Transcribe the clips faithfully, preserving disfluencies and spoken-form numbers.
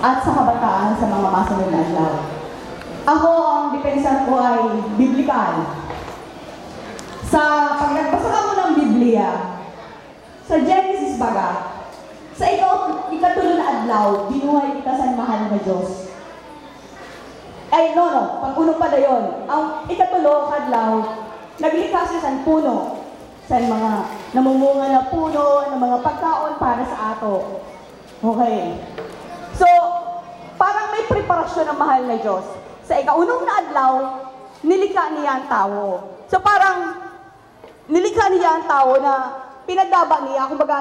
at sa kabataan sa mga masunod na adlaw. Ako, ang depensa ko ay biblikal. Sa pag nagbasa kamo ng Biblia, sa Genesis baga, sa ika-, ikatulo na adlaw, binuhay kita sa mahal na Diyos. Ay, no, no. Pang-uno pa na yun. Ang ikatulo kadlaw, naglikha siya sa puno. Sa mga namumunga na puno, ng mga pagkaon para sa ato. Okay. So, parang may preparasyon ang mahal na Diyos. Sa ikaunong na adlaw, nilikha niya ang tawo. So, parang nilikha niya ang tawo na pinadaba niya, kumbaga,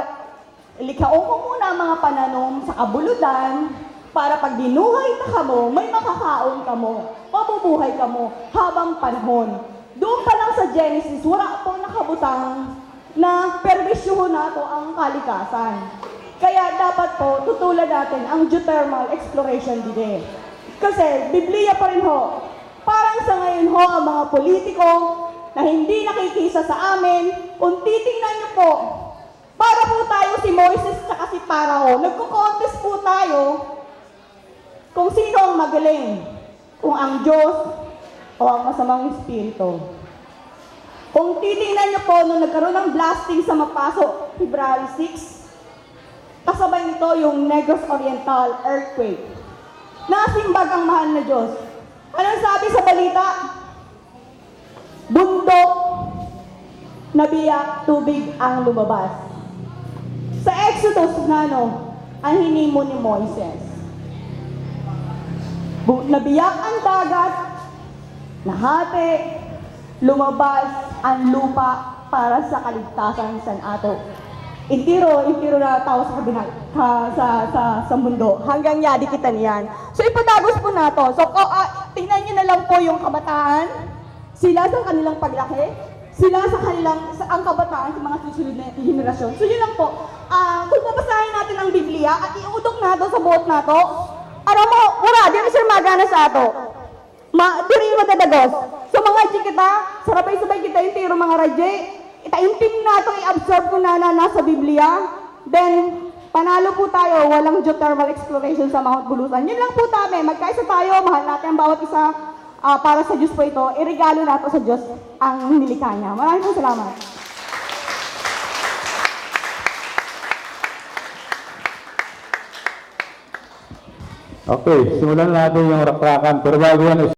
"Likhaon ko muna ang mga pananom sa kabuludan para pag binuhay ta kamo, may makakaon kamo, mabubuhay kamo habang panahon." Doon pa lang sa Genesis, wala po nakabutang na perwisyohon nato ang kalikasan. Kaya dapat po, tutulan natin ang geothermal exploration dide. Kasi, Biblia pa rin ho, parang sa ngayon ho, ang mga politiko na hindi nakikisa sa amin, kung titingnan niyo po, para po tayo si Moises at si Parao, nagko-contest po tayo kung sino ang magaling, kung ang Diyos o ang masamang espiritu. Kung titingnan niyo po, nung nagkaroon ng blasting sa Mapaso, February six, kasabay nito yung Negros Oriental earthquake. Nasimbag ang mahal na Diyos. Anong sabi sa balita? Bundok, nabiyak, tubig ang lumabas. Sa Exodus, nano ang hinimo ni Moises? Bu-, nabiyak ang dagat, nahati, lumabas ang lupa para sa kaligtasan san ato. Entero, entero na tawo sa kabina-, sa, sa, sa, sa mundo. Hanggang yadi kita niyan. So, ipatagos po nato. So, ko-, ah, tingnan niyo na lang po yung kabataan. Sila sa kanilang paglaki, sila sa kanilang, sa, ang kabataan sa mga susunod na henerasyon. So, yun lang po. Ah, kung babasahin natin ang Biblia at iudok nato sa buot nato, aram mo, wala, di na siya magana sa ato. Ma-, diri madadagos. So, mga radyo kita, sarabay-sabay kita entero, mga radyo. Itaimtim nato, i-absorb ko na, na nasa Biblia. Then, panalo po tayo. Walang geothermal exploration sa Mount Bulusan. Yun lang po, tabi. Magkaisa tayo. Mahal natin ang bawat isa. Ah, para sa Diyos po ito. Iregalo nato sa Diyos ang nilikha niya. Maraming po salamat. Okay, simulan natin yung rakrakan. Pero bago yan,